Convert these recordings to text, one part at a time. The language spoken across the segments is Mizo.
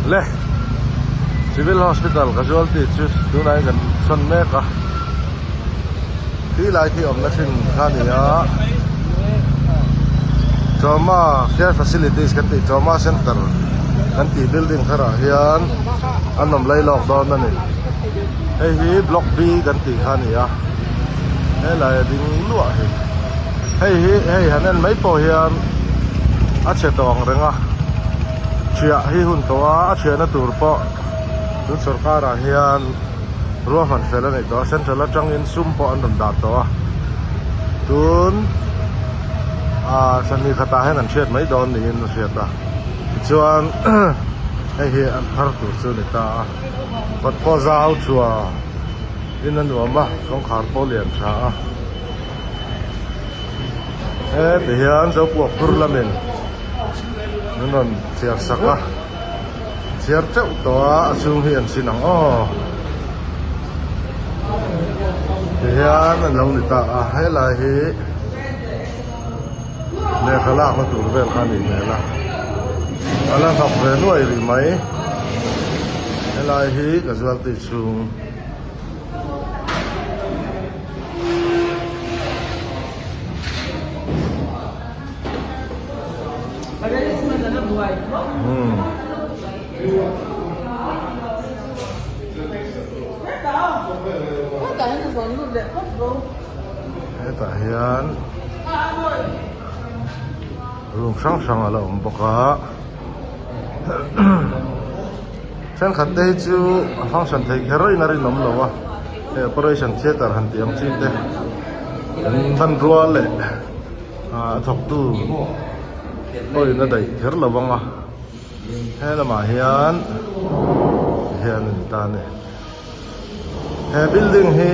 Le Civil Hospital casualty chu tunah hian kan sawn mek a khi lai khi awmna thin kha a ni a Trauma Care Facilities kan tih Trauma Center kan tih building tharah hian an awm lai lawk dawn a ni hei hi Block B kan tih kha a ni a helai a ding luah hi hei hi hei han en mai pawh hian a chhe tawh ang reng a thiah hi hun tawh a a thiahna tur pawh tun sawrkar ah hian ruahman fel a nei tawh a central atangin sum pawh an rawn dah tawh a tun ah thla khatah hian an hriat mai dawn niin a hriat a tichuan hei hi an thar tur chu a ni ta a kawt pawh zau chhuah in a nuam a kawngkhar pawh lian tha a heti hian zopuak phur lamin min rawn chhiar sak a chhiar teuh tawh a a chhung hi an sin ang aw ti hian an lo ni ta a helai hi lehkha lakna tur vel kha a nih hmel a a la hnawk ve nuai rih mai helai hi casualty chhung. Hetah hian room hrang hrang a la awm bawk a. Thenkhat te hi chu a function thei kher in a rinawm lo a, hei operation theatre han tih ang chi te an hmanrua leh a thawktu pawhin a daih kher lo vang a, he lamah hian hian a ni ta a ni. He building hi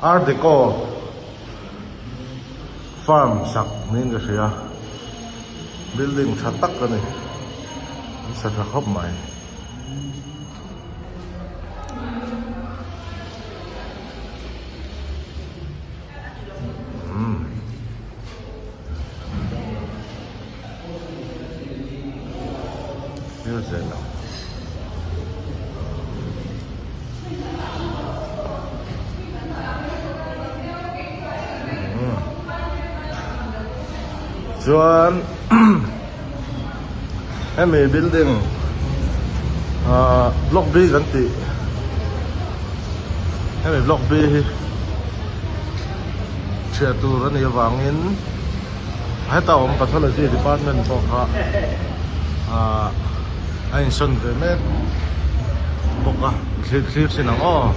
art deco farm sak niin ka hria. Building tha tak a ni an sa tha khawp mai. Umm. Thil zel ang. Chuan hemi building ah block B kan tih hemi block B hi chhiah tur a nih avangin heta awm pathology department pawh kha ah a insawn ve mek bawk a thlir thlir thin ang aw.